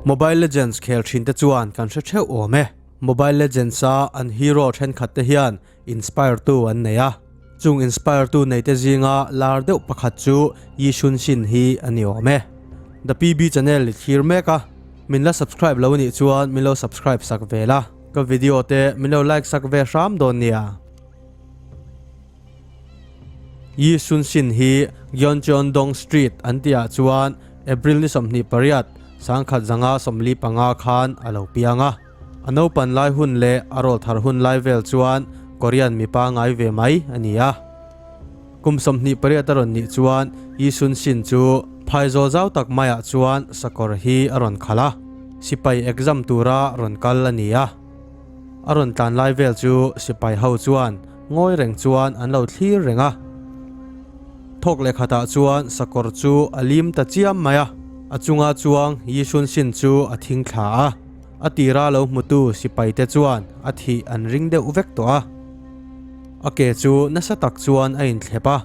Mobile Legends khel thin te chuan kan hre theuh awm e. Mobile Legends a an hero thenkhat te hian inspire tu an nei a. Chung inspire tu nei te zinga lar deuh pakhat chu Yi Sun Shin hi a ni awm e. The PB channel i thlir mek a, min la subscribe lo nih chuan min lo subscribe sak ve la, ka video te min lo like sak ve hram dawn nia. Yi Sun Shin hi Gyeongcheon-dong Street an tihah chuan April ni 28, 1945 khan a lo piang a. A naupan lai hun leh a rawlthar hun lai vel chuan Korean mipa ngai ve mai a ni a. Kum 28 a rawn nih chuan Yi Sun Shin chu phaizawl zau tak maiah chuan sakawr hi a rawn khalh a, sipai exam tura rawn kal a ni a. A rawn tlan lai vel chu sipai ho chuan ngawi reng chuan an lo thlir reng a. Thawk leh khatah chuan sakawr chu a lim ta chiam mai a, a chunga chuang Yi Sun Shin chu a thing thla a. A tira lo hmutu sipai te chuan a thih an ring deuh vek tawh a. A ke chu nasa tak chuan a inthlep a,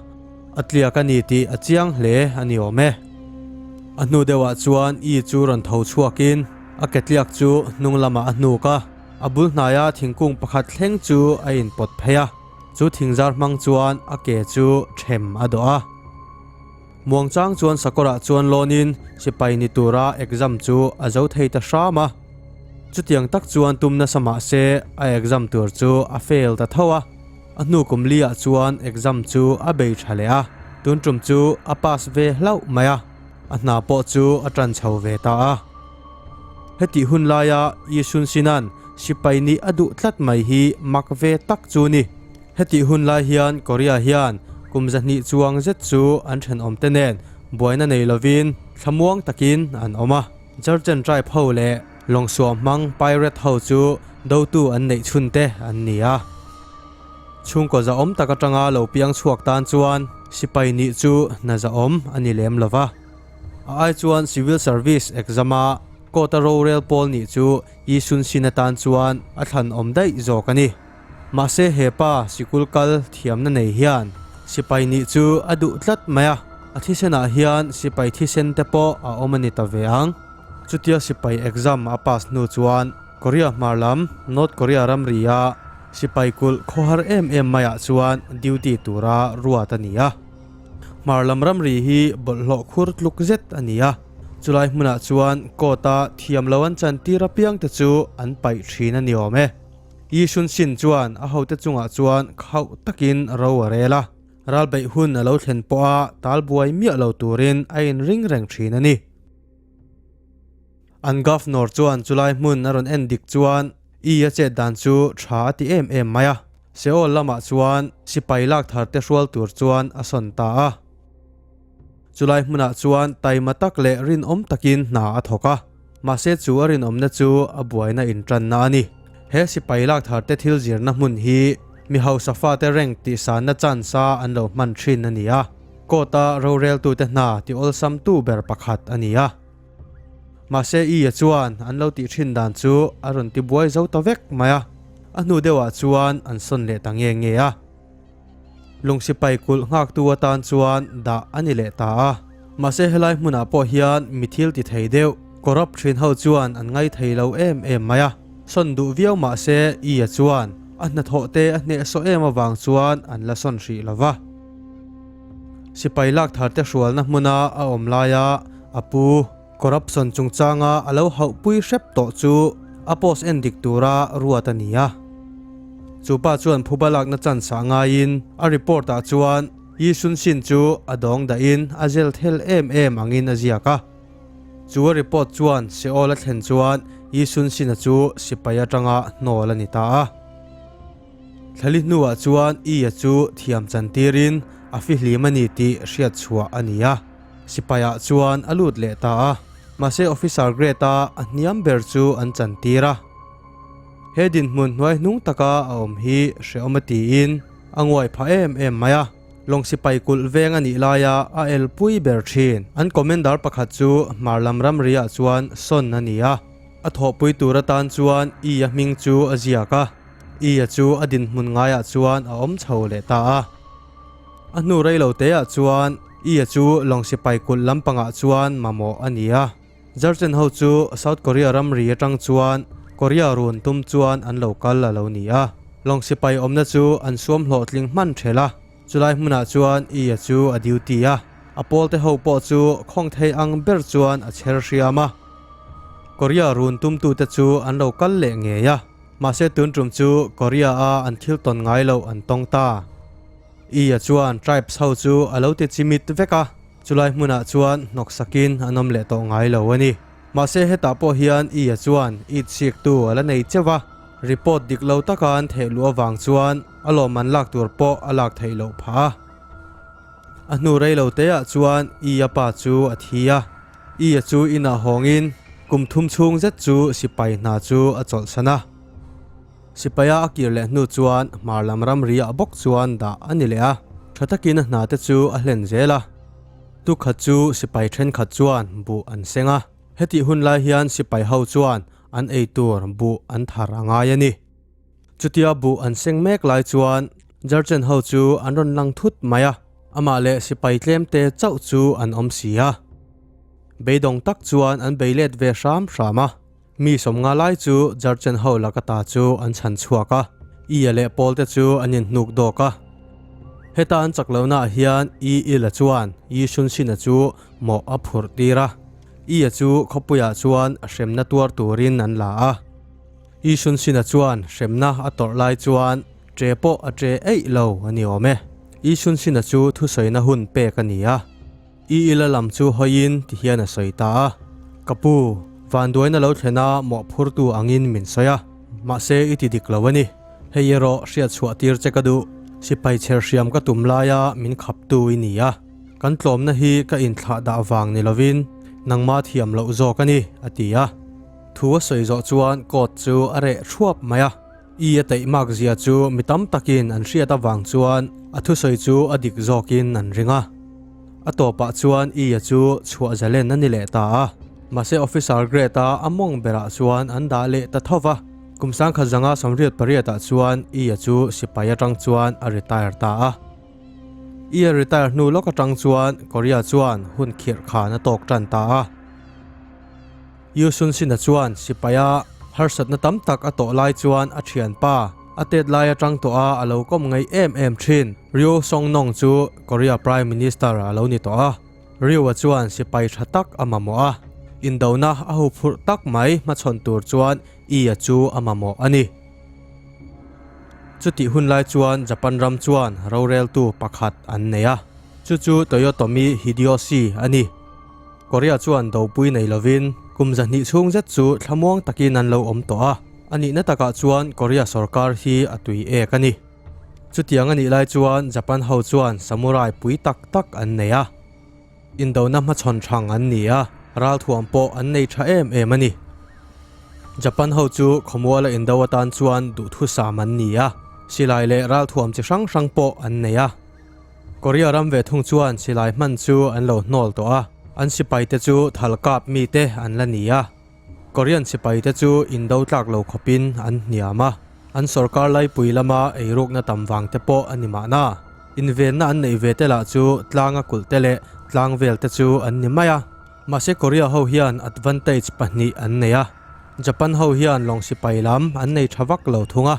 a tliak a ni tih a chiang hle a ni awm e. A hnu deuhah chuan Yi chu rawn tho chhuakin a ke tliak chu hnung lamah a hnuk a. A bul hnaia thingkung pakhat thleng chu a inpawt phei a, chu thingzar hmang chuan a ke chu them a dawh a. Muangchang chuan sakawrah chuan lawnin sipai ni tura exam chu a zo thei ta hram a. Chutiang tak chuan tum nasa mah se a exam tur chu a fail ta tho a. A hnu kum liah chuan exam chu a bei tha leh a, tun tum chu a pass ve hlauh mai a, a hna pawh chu a tan chho ve ta a. Hetih hun laia Yi Sun Sin-a'n sipai nih a duh tlat mai hi mak ve tak chu ni. Hetih hun lai hian Korea hian kum 200 chuang zet chu an thenawmte nen buaina nei lovin thlamuang takin an awm a. Jurchen tribe ho leh lawngsuah hmang pirate ho chu dotu an neih chhunte an ni a. Chhungkaw zahawm tak atanga lo piang chhuak tan chuan sipai nih chu hna zahawm a ni lem lova. A ai chuan civil service exam a court a rorel pawl nih chu Yi Sun Shin atan chuan a thlan awm daih zawk a ni. Mahse he pa sikul kal thiamna nei hian sipai nih chu a duh tlat mai a, a thisenah hian sipai thisen te pawh a awm a ni ta ve ang. Chutia sipai exam a pass hnu chuan Korea hmar lam North Korea ramri a sipai kulh khawhar em em maiah chuan duty tura ruat a ni a. Hmar lam ramri hi bawlhhlawh khur tluk zet a ni a, chulai hmunah chuan court-a thiam lo an chantir apiang te chu an paih thin a ni awm e. Yi Sun Sin chuan a hote chungah chuan khauh takin ro a rel a, ral beih hun a lo thlen pawha tal buai miah lo turin a inring reng thin a ni. An Governor chuan chulai hmun a rawn en dik chuan Yi a chet dan chu tha a ti em em mai a. Seoul lamah chuan sipai lak thar te hrual tur chuan a sawn ta a. Chulai hmunah chuan taima tak leh rinawm takin hna a thawk a, mahse chu a rinawmna chu a buaina intanna a ni. He sipai lak thar te thil zirna hmun hi mi hausa fate rank tihsanna chance a an lo hman thin a ni a, court-a roreltute hna ti awlsamtu ber pakhat a ni a. Mahse Iya chuan an lo tih thin dan chu a rawn ti buai zo ta vek mai a, a hnu deuhah chuan an sawn leh ta nge nge a. Lung sipai kulh nghaktu atan chuan dah a ni leh ta a. Mahse helai hmunah pawh hian mi thil ti thei deuh, corrupt thin ho chuan an ngai thei lo em em mai a. Sawn duh viau mahse Iya chuan a hnathawh te a hnehsawh em avang chuan an la sawn hrih lo va. Sipai lak thar te hrualna hmuna a awm laia a pu corruption chungchanga a lo hauhpui hrep tawh chu a post en dik tura ruat a ni a. Chu pa chuan phuba lakna chance ah ngaiin a report ah chuan Yi Sun Shin chu a dawng dahin a zel thel em em angin a ziak a. Chu a report chuan Seoul a thlen chuan Yi Sun Shin-a chu sipai atanga hnawl a ni ta a. Thlali hnuah chuan Iya chu thiam chantirin a fihlim a ni tih hriat chhuah a ni a, sipaiah chuan a lut leh ta a, mahse officer grade-a a hniam ber chu an chantir a. He dinhmun hnuai hnung taka a awm hi hrehawm a tiin a nguai phah em em mai a, lawng sipai kulh veng a nih laia a elpui ber thin. An commander pakhat chu hmar lam ramriah chuan sawn a ni a, a thawhpui tur atan chuan Iya hming chu a ziak a. Iya chu a dinhmun ngaiah chuan a awm chho leh ta a. A hnu rei lo teah chuan Iya chu lawng sipai kulh lampangah chuan mamawh a ni a. Jurchen ho chu South Korea ramri atang chuan Korea run tum chuan an lo kal a lo ni a. Lawng sipai awmna chu an suam hlawhtling hman ṭhelh a, chulai hmunah chuan Iya chu a duty a. A pawlte ho pawh chu khawng thei ang ber chuan a chher hriam a. Korea run tumtute chu an lo kal leh ngei a, mahse tun tum chu Korea a an thil tawn ngai loh an tawng ta. Iya chuan tribes ho chu a lo ti chimit vek a, chulai hmunah chuan hnawk sakin an awm leh tawh ngai lo a ni. Mahse hetah pawh hian Iya chuan it siktu a la nei cheuh a, report dik lo taka an theh luh avang chuan a lawmman lak tur pawh a lak theih loh phah a. A hnu rei lo te ah chuan Iya pa chu a thi a, Iya chu inah hawngin kum thum chhung zet chu sipai hna chu a chawlhsan a. Sipaia a kir leh hnu chuan hmar lam ramri ah bawk chuan dah a ni leh a, tha takin a hna te chu a hlen zel a. Tukhat chu sipai thenkhat chuan buh an seng a, hetih hun lai hian sipai ho chuan an ei tur buh an thar a ngai a ni. Chutia buh an seng mek lai chuan Jurchen ho chu an rawn lang thut mai a, amah leh sipai tlem te chauh chu an awm si a. Beidawng tak chuan an bei let ve hram hram a. Mi sawmnga lai chu Jurchen ho laka ta chu an chhan chhuak a, Iya leh Paul te chu an inhnuk dawk a. Heta an chak lohnaah hian I Ila chuan Yi Shun Shin-a chu mawh a phurh tir a, Iya chu khawpuiah chuan hremna tuar turin an la a. Yi Shun Shin-a chuan hremna a tawrh lai chuan ṭe pawh a ṭe eih lo a ni awm e. Yi Shun Shin-a chu thusawina hun pek a ni a. I ila lam chu hawiin ti hian a sawi ta a, Ka pu, vanduaina lo thlena mawhphurtu angin min sawi a, mahse i ti dik lo a ni. Hei erawh hriat chhuah tir che ka duh, sipai chher hriam ka tum laia min khaptu i ni a, kan tlawmna hi ka inthlah dah vang ni lovin nangma thiam loh zawk a ni, a ti a. Thu a sawi zawh chuan court chu a reh thuap mai a, I a teih mak zia chu mi tam takin an hriat avang chuan a thusawi chu a dik zawkin an ring a. A tawpah chuan Iya chu chhuah zalen a ni leh ta a, mahse officer grade a a mawng berah chuan an dah leh ta tho va. Kum sangkhat zanga 88 ah chuan Iya chu sipai atang chuan a retire ta a. Iya retire hnu lawk atang chuan Korea chuan hun khirh khan a tawk tan ta a. Yu Sun Sin-a chuan sipaia harsatna tam tak a tawh lai chuan a thianpa a tet lai atang tawh a a lo kawm ngaih em em thin. Ryu Song Nong chu Korea Prime Minister a lo ni tawh a, Ryu-a chuan sipai tha tak a mamawh a, indona a huphurh tak mai hmachhawn tur chuan Yi-a chu a mamawh a ni. Chutih hun lai chuan Japan ram chuan roreltu pakhat an nei a, chu chu Toyotomi Hideyoshi a ni. Korea chuan dopui nei lovin kum zahnih chhung zet chu thlamuang takin an lo awm tawh a, a nihna takah chuan Korea sorkar hi a tui ek a ni. Chutiang a nih lai chuan Japan ho chuan samurai pui tak tak an nei a, indona hmachhawn thang an ni a, ralthuam pawh an nei tha em em a ni. Japan ho chu khawmuala indo atan chuan duhthusam an ni a, silai leh ralthuam chi hrang hrang pawh an nei a. Korea ram ve thung chuan silai hman chu an lo hnawl tawh a, an sipaite chu thal kap mite an la ni a. Korean sipaite chu indo tlak lo khawpin an hniam a, an sorkar laipui lama eirukna tam vang te pawh a ni mahna. Invenna an neih ve te lah chu tlanga kulh te leh tlang vel te chu an ni mai a. Mahse Korea ho hian advantage pahnih an nei a, Japan ho hian lawng sipai lam an nei tha vak lo thung a.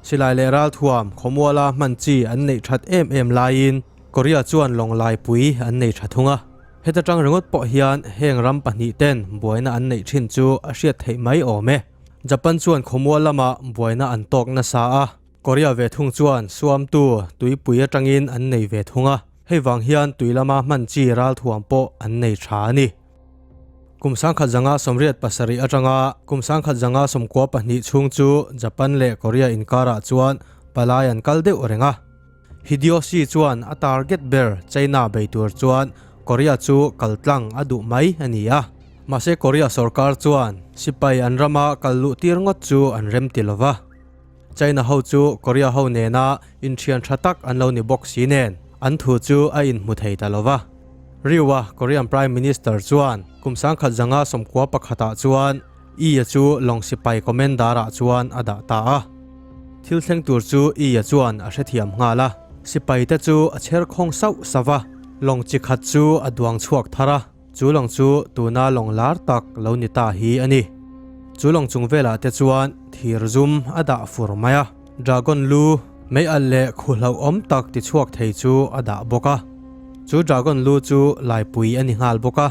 Silai leh ralthuam khawmuala hman chi an neih that em em laiin Korea chuan lawng laipui an nei tha thung a. Heta tang ringawt pawh hian heng ram pahnih ten buaina an neih thin chu a hriat theih mai awm e. Japan chuan khawmual lamah buaina an tawk nasa a, Korea ve thung chuan suamtu tuipui atangin an nei ve thung a, hei vang hian tui lama hman chi ralthuam pawh an nei tha a ni. Kum 1987 atanga kum 1992 chhung chu Japan leh Korea inkarah chuan palai an kal deuh reng a. Hideyoshi chuan a target ber China bei tur chuan Korea chu kal tlang a duh mai a ni a. Mahse Korea sorkar chuan sipai an rama kal luh tir ngawt chu an rem ti lova. China ho chu Korea ho nena inthian tha tak an lo ni bawk si nen an thu chu a inhmu thei ta lova. Ryu-a Korean Prime Minister chuan kum 1991 ah chuan Iya chu lawng sipai commander-ah chuan a dah ta a. Thil thleng tur chu Iya chuan a hrethiam nghal a. Sipaite chu a cher khawng sauh sauh a, lawng chi khat chu a duang chhuak thar a. Chu lawng chu tuna lawng lar tak lo ni ta hi a ni. Chu lawng chung velah te chuan thir zum a dah fur mai a. Dragon lu mei alh leh khu hlauhawm tak ti chhuak thei chu a dah bawk a. Chu dragon lu chu laipui a ni nghal bawk a.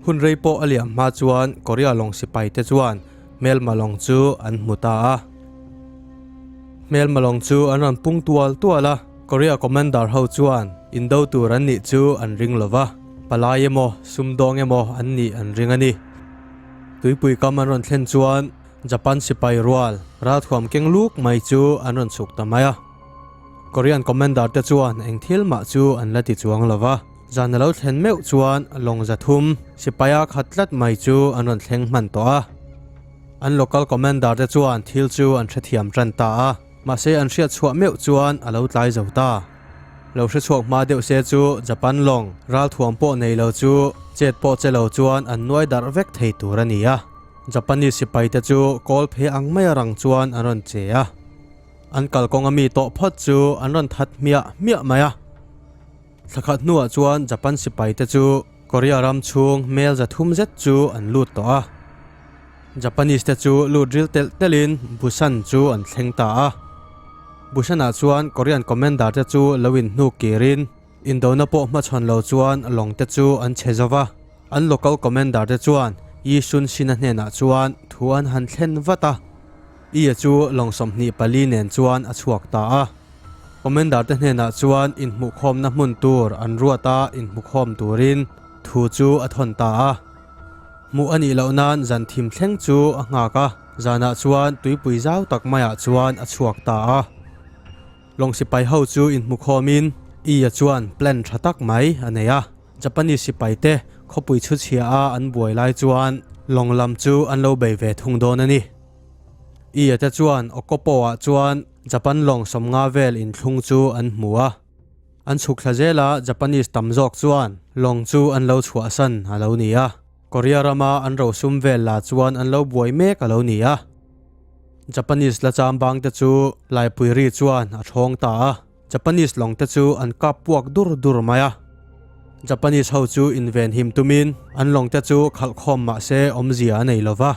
Hun rei pawh a liam hma chuan Korea lawng sipai te chuan hmelma lawng chu an hmu ta a. Hmelma lawng chu an rawn pung tual tual a, Korea commander ho chuan indo tur an nih chu an ring lo va, palai emaw sumdawng emaw an nih an ring a ni. Tuipui kam an rawn thlen chuan Japan sipai rual ralthuam keng luk mai chu an rawn chhuk ta mai a. Korean commander te chuan eng thil mah chu an la ti chuang lo va, zan a lo thlen meuh chuan lawng zathum sipaia khat tlat mai chu an rawn thleng hman tawh a. An local commander te chuan thil chu an hrethiam tan ta a, mahse an hriat chhuah meuh chuan a lo tlai zo ta. Lo hre chhuak hma deuh se chu Japan lawng ralthuam pawh nei lo chu chet pawh che lo chuan an nuai darh vek thei tur a ni a. Japanese sipai te chu kawl phe ang maia rang chuan an rawn che a. An kalkawng a mi tawh phawt chu an rawn that hmiah hmiah mai a. Thla khat hnuah chuan Japan sipai te chu Korea ram chhung hmel 300 zet chu an lut tawh a. Japanese te chu lut ril telh telhin Busan chu an thleng ta a. Busan-ah chuan Korean commander te chu lo inhnuk kirin indona pawh hmachhawn lo chuan lawng te chu an chhe zo va. An local commander te chuan Yi Sun-shin-a hnenah chuan thu an han thlen vat a. Iya chu lawng 24 nen chuan a chhuak ta a. Commander te hnenah chuan inhmuhkhawmna hmun tur an ruat a, inhmukhawm turin thu chu a thawn ta a. Hmuh a nih loh nan zan thim thleng chu a nghak a, zanah chuan tuipui zau tak maiah chuan a chhuak ta a. Lawng sipai ho chu inhmukhawmin Iya chuan plan tha tak mai a nei a. Japanese sipai te khawpui chhuchhia a an buai lai chuan lawng lam chu an lo bei ve thung dawn a ni. Iya te chuan Okopo ah chuan Japan lawng 50 vel inthlung chu an hmu a. An chhuk thla zel a, Japanese tam zawk chuan lawng chu an lo chhuahsan a lo ni a. Korea rama an rosum vel la chuan an lo buai mek a lo ni a. Japanese la chambang te chu laipui ri chuan a thawng ta a. Japanese lawng te chu an kap puak dur dur mai a. Japanese ho chu inven him tumin an lawng te chu khalh khawm mah se awmzia a nei lova.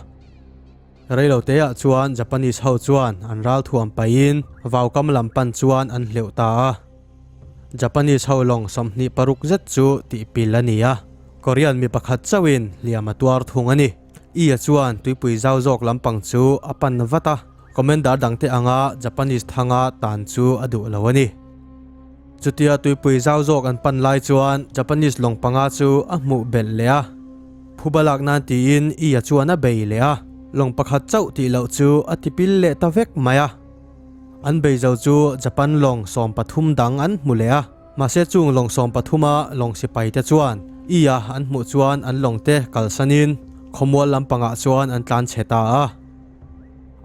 Reilo teah chuan Japanese ho chuan an ralthuam paihin vaukam lam pan chuan an hleuh ta a. Japanese ho lawng 26 zet chu tihpil a ni a, Korean mi pakhat chauhin hliam a tuar thung a ni. Iya chuan tuipui zau zawk lampang chu a pan vat a, commander dangte anga Japanese thanga tan chu a duh lo a ni. Chutia tuipui zau zawk an pan lai chuan Japanese lawng panga chu a hmuh belh leh a. Phuba lak nan tiin Iya chuan a bei leh a, lawng pakhat chauh tih loh chu a tipil leh ta vek mai a. An bei zo chu Japan lawng 13 dang an hmu leh a, mahse chung lawng 13 a lawng sipai te chuan Iya an hmuh chuan an lawng te kalsanin khawmual lampangah chuan an tlan chhe ta a.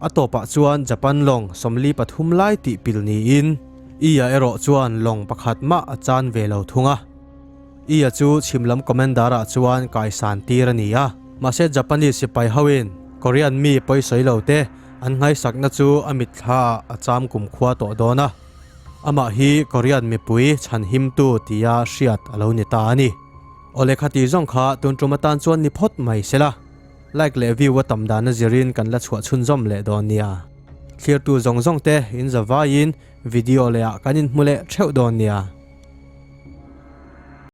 A tawpah chuan Japan lawng 43 lai tih pil niin Iya erawh chuan lawng pakhat mah a chan ve lo thung a. Iya chu chhim lam commander ah chuan kaisan tir a ni a, mahse Japanese sipai hoin Korean mi pawisawi lo te an nghaisakna chu a mitthla ah a cham kumkhua tawh dawn a. Amah hi Korean mipui chhanhimtu tia hriat a lo ni ta a ni. Awle khati zawng kha tun tum atan chuan ni phawt mai sela. Like leh view a tam dan a zirin kan la chhuah chhunzawm leh dawn nia. Thlirtu zawng zawng te in zavaiin video leh ah kan inhmu leh theuh dawn nia.